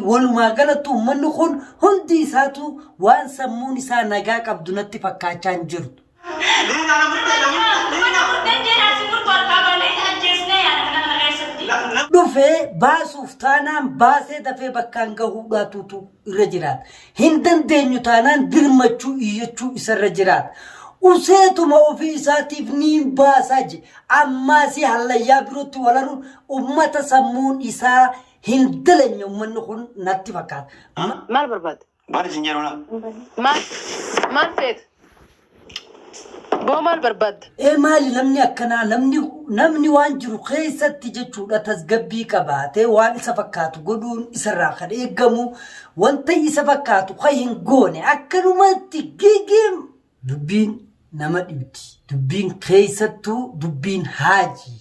Walumaa galatti uummanni kun hundi isaatu waan sammuun isaa nagaa qabdu natti fakkaachaa hin jirtu. Liinaa na murtee na murtee Mana liinaa. murteen jedhaa si murtu harkaa baanee ajjeesnee yaada mana kana keessatti. Na na Dhufee baasuuf taanaan baasee dafee bakkaan gahuudhaatutu irra jiraata. Hin dandeenyu taanaan dirmachuu iyyachuu isarra jiraata. Useetuma ofii isaatiif niin baasaa je. Ammaasii hallayyaa birootti walaruun ummata sammuun isaa hin dalanye ummanni kun natti fakkaata. Maal barbaadda? Maal isin jedhu laa? Maal maal feeta? Boo maal barbaadda? Ee maali namni akkanaa namni namni waan jiru keessatti jechuudha tasgabbii qabaatee waan isa fakkaatu godhuun isarraa kan eegamu wanta isa fakkaatu kan hin goone akkanumatti gigiim dubbiin nama dhibdi dubbiin keessattuu dubbiin haajii.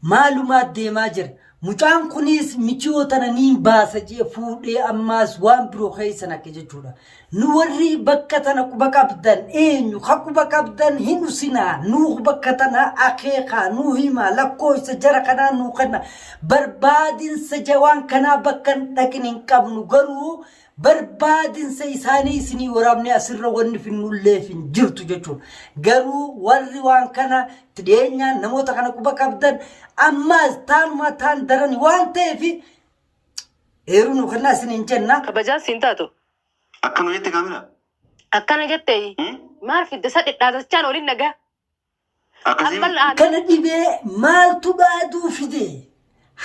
Maalumaa deemaa jira. Mucaan kunis michiyoo tana niin baasa jee fuudhee ammaas waan biroo keessa naqe jechuudha. Nu warri bakka tana quba qabdan eenyu ka quba qabdan hin usinaa nuu bakka tana akeekaa nuu himaa lakkooysa jara kanaa nuu kenna barbaadinsa jawaan kanaa bakka hin dhaqin hin qabnu garuu barbaadinsa isaanii isinii waraabnee asirra wanni finnulleef hin jirtu jechuudha. Garuu warri waan kana itti dhiyeenyaan namoota kana quba qabdan ammaas taanumaa taan darani waan ta'eef eeruu nuu kennaa isiniin jenna. Kabajaan siin taatu. Akkana jette kaamila. Akkana jette maal fidde isa dhidhaatachaan olin nagaa. Akkasii Amma laa Kana dhibee maaltu dhaaduu fide?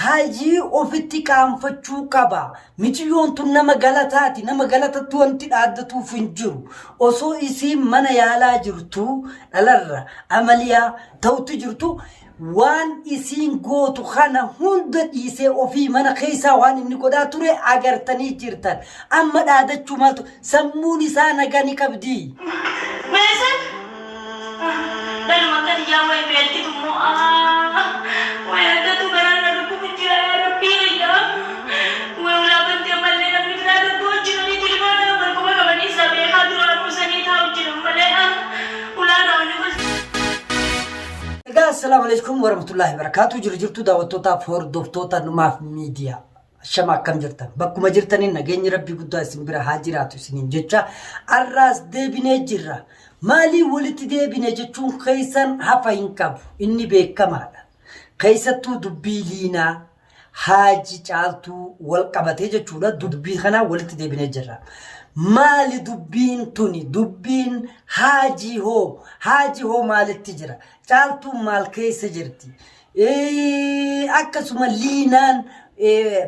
Hajii ofitti qaanfachuu qaba. Miciyyoon tun nama galataati. Nama galatatti wanti dhaaddatuuf hin jiru. Osoo isiin mana yaalaa jirtu dhalarra amaliyaa ta'utti jirtu Waan isiin gootu kana hunda dhiisee ofii mana keessaa waan inni godhaa ture agartanii jirtan. Amma dhaadachuu maaltu sammuun isaa nagaa ni qabdii. Meesan dhaluma akka tiyyaa wayi beeltitu immoo wayi argatu garaan na dhukkubu jira yaa rabbii kiyya. Wayi ulaa bantee ammallee namni biraa gabboo jiranii tilmaana wal quba qabanii isaa beekaa duraanuu sanii taa'u jiran malee ulaa raawwanni Egaa assalaamu alaikum warahmatullahi wabarakatuh jiru jirtu daawwattootaaf hordoftoota numaaf miidiyaa shama akkam jirtan bakkuma jirtaniin nageenyi rabbii guddaa isin bira haa jiraatu isiniin jecha arraas deebinee jirra maalii walitti deebine jechuun keessan hafa hin qabu inni beekamaadha keessattuu dubbii liinaa Haaji Caaltuu wal qabatee jechuudha. Dubbii kanaa walitti deebinee jirra. Maali dubbiin tuni? Dubbiin haajii hoo? Haaji hoo maalitti jira? Caaltuun maal keessa jirti? Akkasuma liinaan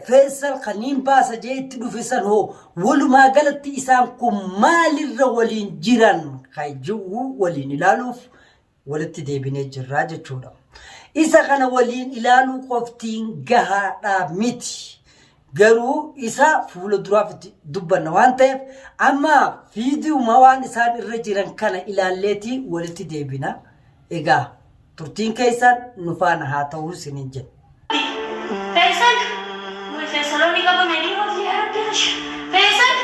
Feesal kaniin baasa jee itti dhufe san hoo walumaa galatti isaan kun maalirra waliin jiran kan jiru waliin ilaaluuf walitti deebinee jirra jechuudha. Isa kana waliin ilaaluu qoftiin gahaadhaa miti. Garuu isa fuula duraaf itti dubbanna waan ta'eef amma viidiyuma waan isaan irra jiran kana ilaalleetii walitti deebina. Egaa turtiin keessan nu faana haa ta'uu isiniin jenna. Faisal Way Faisaloonni qabame dhiiroti yaa rabbi ash Faisal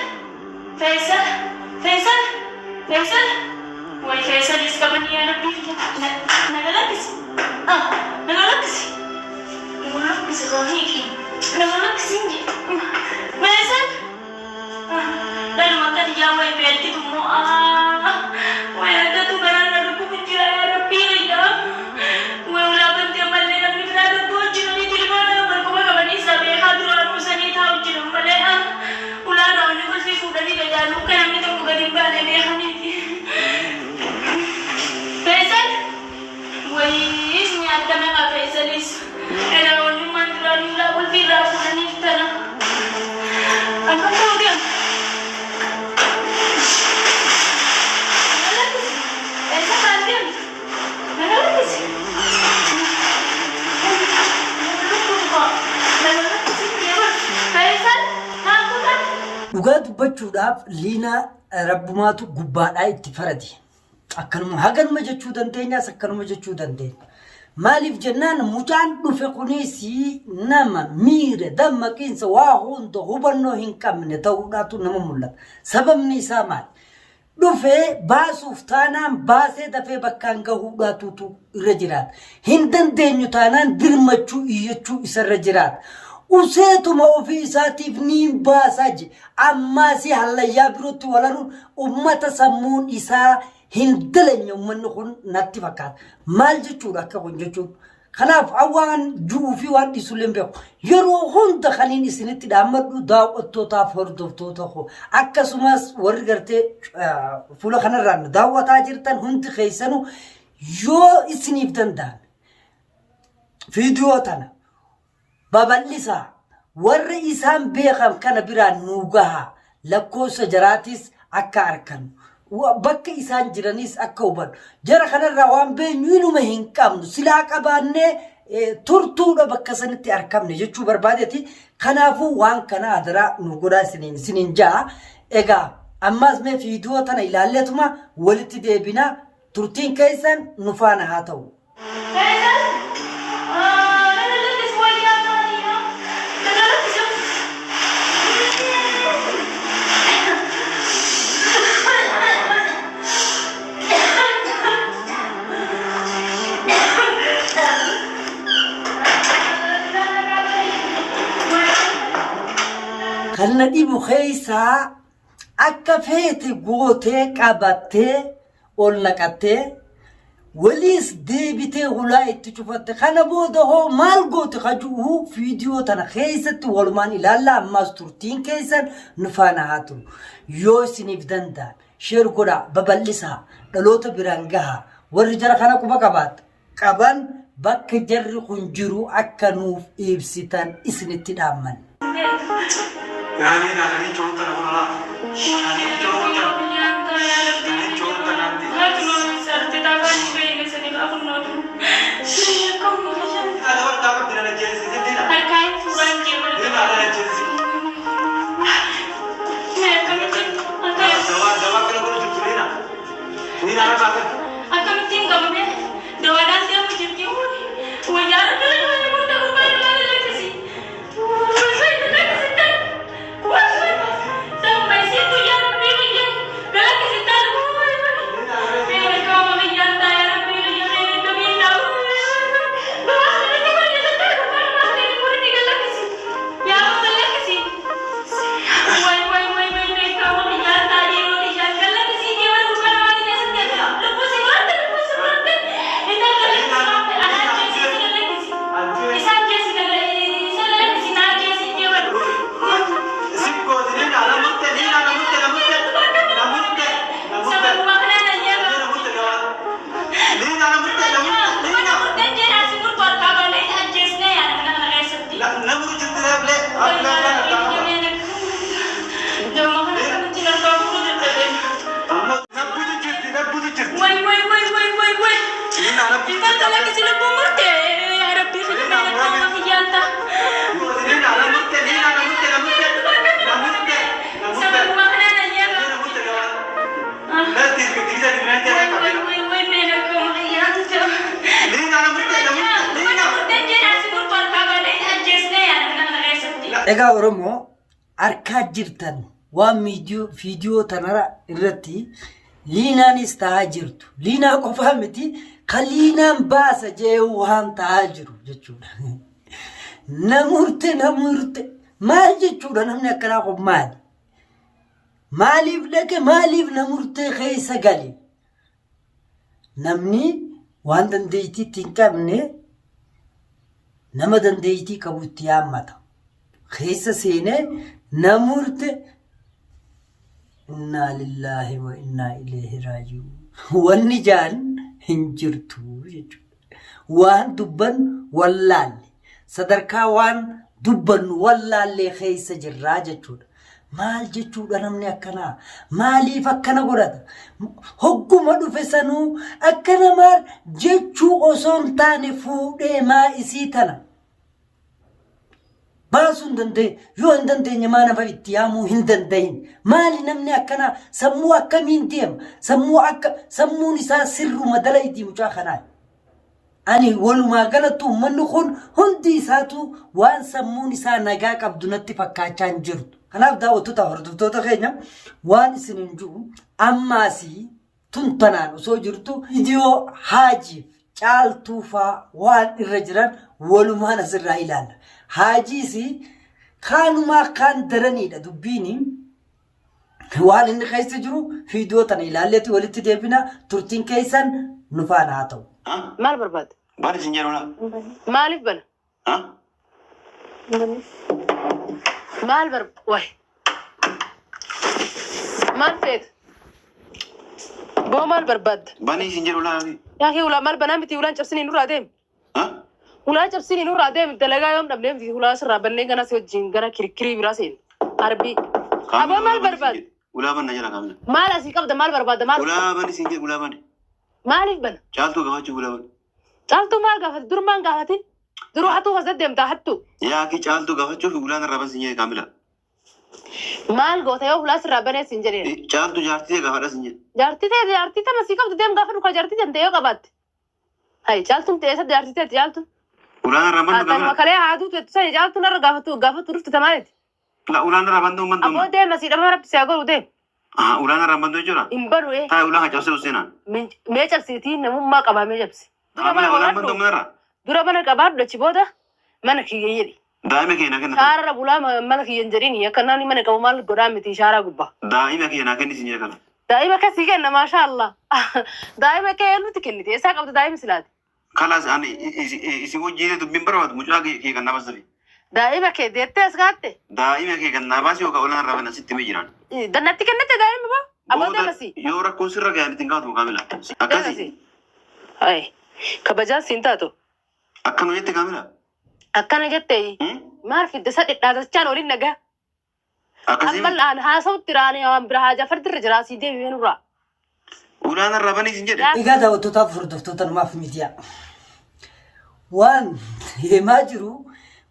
Faisal Faisal Faisal Way Faisalis qabanii yaa rabbii kiyya na na galakkisi ah na galakkisi na galakkisi irraa hiiki na galakkisi hin jedhe Faisal Dhaluma akka tiyyaa wayi beeltitu immoo wayi argatu garaan na dhukkubu jira yaa rabbii kiyya. Wayi ulaa bantee ammallee namni biraa gabboo jiranii tilmaana wal quba qabanii isaa beekaa duraanuu sanii taa'u jiran malee ulaa raawwanni qulfii fuudhanii gadi akka namni tokko gadi hin baane beekaniiti. Feesal wayii nyaattame haa Feesalis. Egaa onnummaan duraanii ulaa qulfii irraa fuudhaniif tana. Akkam ta'uu deema? Na lakkisi. Eessa kaan deemtu? Na lakkisi. Na lakkisi deema. Fayyisaan kaan kutan. Dhugaa dubbachuudhaaf liinaa rabbumaatu gubbaadhaa itti farade. Akkanuma haganuma jechuu dandeenyaas akkanuma jechuu dandeenya. Maaliif jennaan mucaan dhufe kunis nama miira dammaqiinsa waa hunda hubannoo hin qabne ta'uudhaatu nama mul'ata. Sababni isaa maali? Dhufee baasuuf taanaan baasee dafee bakkaan gahuudhaatutu irra jiraata. Hin dandeenyu taanaan dirmachuu iyyachuu isarra jiraata. Useetuma ofii isaatiif niin baasaa je. Ammaasii hallayyaa birootti walaruun ummata sammuun isaa hin dalanye ummanni kun natti fakkaata. Maal jechuudha akka kun jechuun? Kanaaf an waan ju'uu fi waan dhiisullee hin beeku. Yeroo hunda kaniin isinitti dhaammadhu daawwattootaaf hordoftoota koo akkasumas warri gartee fuula kanarraan nu daawwataa jirtan hundi keessanuu yoo isiniif danda'ame viidiyoo tana babal'isaa warra isaan beekan kana biraan nuu gahaa lakkoofsa jaraatis akka arkannu bakka isaan jiranis akka hubannu jara kanarraa waan beenyu inuma hin qabnu silaa qabaannee turtuudha bakka sanitti arkamne jechuu barbaadeeti kanaafuu waan kana adaraa nu godhaa isiniin isiniin ja'a egaa ammaas mee viidiyoo tana ilaalleetuma walitti deebina turtiin keessan nu faana haa ta'u. Kan na dhibu keessaa akka feete gootee qabattee ol naqattee waliis deebitee hulaa itti cufatte kana booda hoo maal goote ka ju'u viidiyoo tana keessatti walumaan ilaalla ammaas turtiin keessan nu faana haa turu yoo isiniif danda'ame sheer godhaa babal'isaa dhaloota biraan gahaa warri jara kana quba qabaata qaban bakka jarri kun jiru akka nuuf ibsitan isinitti dhaamman. Akkamittiin qabame dawaadhaan deemu jirti wayyaa rakkina nama hunda gurbaa irraa lakkisi. Way way way way way way. Intal lakkisi lubbuun murte yaa rabbii kiyya qaama kiyyaan ta'a. Sababuma kanaan ayyaama. Way way way way meena qaama kiyyaan ta'a. Mana murteen jedhaa si murtu harkaa baanee ajjeesnee yaada kana keessatti. Egaa Oromoo arkaa jirtan waan miidiyoo viidiyoo tanara irratti liinaanis ta'aa jirtu. Liinaa qofaa miti kan liinaan baasa jee waan ta'aa jiru jechuudha. Namurte namurte maal jechuudha namni akkanaa kun maali? Maaliif dhaqe maaliif namurtee keessa gale? Namni waan dandeettii itti hin qabne nama dandeettii qabu itti yaammata. Keessa seenee namurte innaa lillaahi wa innaa ilayhi raaji'uun. Wanni jaan hin jirtu jechuudha. Waan dubbannu wallaalle. Sadarkaa waan dubbannu wallaallee keessa jirraa jechuudha. Maal jechuudha namni akkanaa? Maaliif akkana godhata? Hogguma dhufe sanuu akkana maal jechuu osoo hin taane fuudhee maa isii tana baasuu hin dandeenye. Yoo hin dandeenye maa nafa itti yaamuu hin danda'in? Maali namni akkanaa sammuu akkamiin deema? Sammuu akka sammuun isaa sirruma dalaydii mucaa kanaa. Ani walumaa galatti uummanni kun hundi isaatu waan sammuun isaa nagaa qabdu natti fakkaachaa hin jirtu. Kanaaf daawwattoota hordoftoota keenya waan isin hin jiru ammaasii tun tanaan osoo jirtu viidiyoo haajiif caaltuu faa waan irra jiran walumaan asirraa ilaalla. Haajiis kaanumaa kaan daraniidha dubbiini. Waan inni keessa jiru viidiyoo tana ilaalleeti walitti deebina turtiin keessan nu faana haa ta'u. Maal barbaadda? Bani sin jedhu laa. Maaliif bana? Maal barbaadda? Wayi. Maal feeta? Boo maal barbaadda? Bani sin jedhu laa. Yaakii hulaa maal banaa miti hulaan cabsinii nurraa deemi. Hulaa cabsinii nurraa deemi dalagaa yoom dhabnee miti hulaa sirraa bannee gana si wajjin gara kirkirii biraa seenu. Arbii. Aboo maal barbaadda? Ulaa banna jala kaamila. Maal asii qabda maal barbaadda maal? Ulaa bani sin jedhu ulaa bani. Maaliif bana? Caaltuu gaafachuu ulaa bani. Caaltuu maal gaafate? Dur maal gaafatin? Duruu hattuu keessa deemtaa hattuu. Yaakii caaltuu gaafachuuf ulaan irraa ban sin jedhe kaamila. Maal goota yoo hulaa sirraa banee sin jedheen. Caaltuu jaartii ta'e gaafadha sin jedhe. Jaartii ta'e jaartii tama sii qabdu deem gaafa dhukaa jaartii tante yoo qabaatte. Hayi caaltuun ta'e eessatti jaartii ta'e caaltuun. Ulaan irraa bandu Tanuma kaamila. kalee haaduu ta'e sani caaltuun irra gaafatu gaafatu dhufte tamaaleeti. La ulaan irraa bandu bandu. Aboo deema sii dhabama rabbi si haa godhu deem. Ulaan irraa bandu jechuudha. Hin banu ee. Taa'e ulaan cabsee seenaan. Mee cabsiitii namummaa qabaa mee cabsi. Dura Kaamila mana ulaan bandu qabaadhu. manarra. Dura mana qabaadhu achi booda mana kiyya jedhi. Daa'ima kee naa kenna. Shaararra bulaa mana kiyya hin jedhini akka namni mana qabu maal godhaa miti shaaraa gubbaa. Daa'ima kee naa kenni sin jedhe kana. Daa'ima kee sii kenna maashaa Allah. Daa'ima kee eenyutti kennite? Eessaa qabda daa'ima silaati? Kalaas ani isin wajjin dubbiin barbaadu mucaa kee kan naa baasite. Daa'ima kee deettee as kaatte? Daa'ima kee kan naa baasi yookaan ulaan irraa banna sitti himee jiraan. Dannatti kennite daa'ima boo? Aboo Booda deema sii. yoo rakkoon sirra gahan ittiin kaatu kaamila. Deema Akkasi sii. Hayi. Kabajaan siin taatu. akkana jette kaamila. Akkana jettee maal fidde isa dhidhaatachaan waliin nagaa. Akkasii Amma laan haasawutti raanii waan bira haajaa fardirra jiraa sii deebi'ee nurraa. ulaan irraa banii sin jedhe. Egaa daawwattootaaf hordoftoota namaaf miidiyaa. Waan deemaa jiru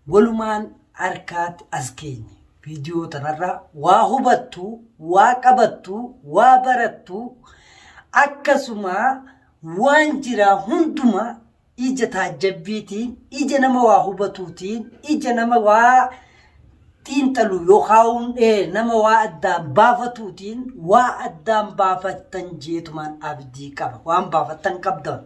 walumaan harkaatti as geenye. Viidiyoo tanarraa waa hubattu, waa qabattu, waa barattu akkasuma waan jira hunduma ija taajjabbiitiin, ija nama waa hubatuutiin, ija nama waa xiinxalu yookaan nama waa addaan baafatuutiin waa addaan baafattan jeetumaan abdii qaba. Waan baafattan qabdan.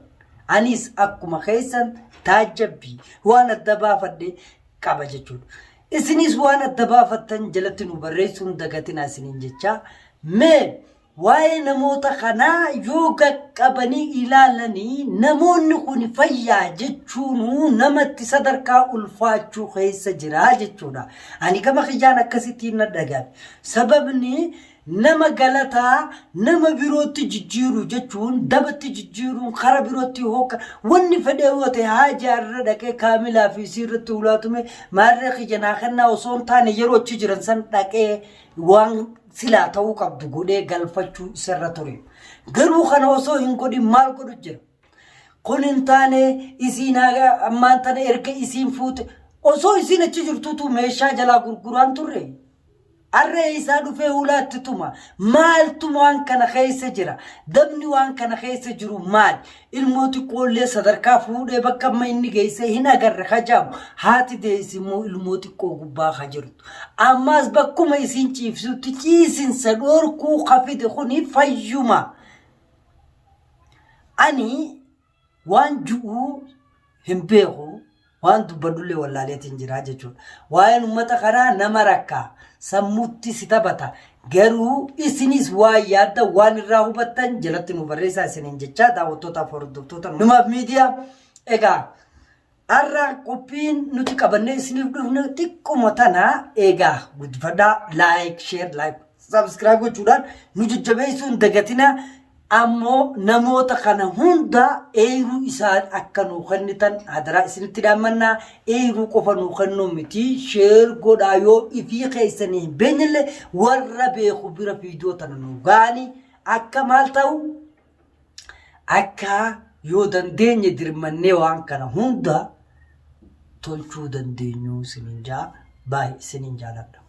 Anis akkuma keessan taajjabbii waan adda baafadhe qaba jechuudha. Isinis waan adda baafattan jalatti nu barreessuun dagatinaa isiniin jecha. Mee waa'ee namoota kanaa yoo qaqqabanii ilaalanii namoonni kun fayyaa jechuun namatti sadarkaa ulfaachuu keessa jira jechuudha. Ani gama kiyyaan akkasittiin na dhaga'ame. Sababni nama galataa nama birootti jijjiiru jechuun dabatti jijjiiruun kara birootti hooka wanni fedhee yoo ta'e haajaa irra dhaqee kaamilaa fi isii irratti ulaatume maarree kiyya naa kennaa osoo hin taane yeroo achi jiran san dhaqee waan silaa ta'uu qabdu godhee galfachuu isarra ture. Garuu kana osoo hin godhin maal godhu jira? Kun hin taane isiin haga ammaan tana erga isiin fuute osoo isiin achi jirtuutu meeshaa jalaa gurguraan turre. Harree isaa dhufee hulaatti tuma. Maaltu waan kana keessa jira? Dabni waan kana keessa jiru maali? Ilmoo xiqqoollee sadarkaa fuudhee bakka amma inni geesse hin agarre kajaamu. Haati deessi immoo ilmoo xiqqoo gubbaa ka jirtu. Ammaas bakkuma isiin ciibsutti ciisinsa dhorkuu ka fide kuni fayyuma. Ani waan ju'uu hin beeku waan dubbadhullee wallaaleetiin jira jechuudha. Waa'een uummata kanaa nama rakkaa sammuutti si taphata. Garuu isinis waan yaadda waan irraa hubattan jalatti nu barreessaa isiniin jechaa daawwattootaaf hordoftoota numaaf miidiyaa. Egaa har'a qophiin nuti qabannee isiniif dhufne xiqquma tana egaa guddifadhaa like share like subscribe gochuudhaan nu jajjabeessuu hin dagatinaa. Ammoo namoota kana hunda eeruu isaan akka nuu kennitan hadaraa isinitti dhaammannaa. Eeruu qofa nuu kennuu miti share godhaa yoo ifii keessanii hin beeknellee warra beeku bira viidiyoo tana nuu ga'anii akka maal ta'u akka yoo dandeenye dirmannee waan kana hunda tolchuu dandeenyu isiniin jaa baay'ee isiniin jaaladha.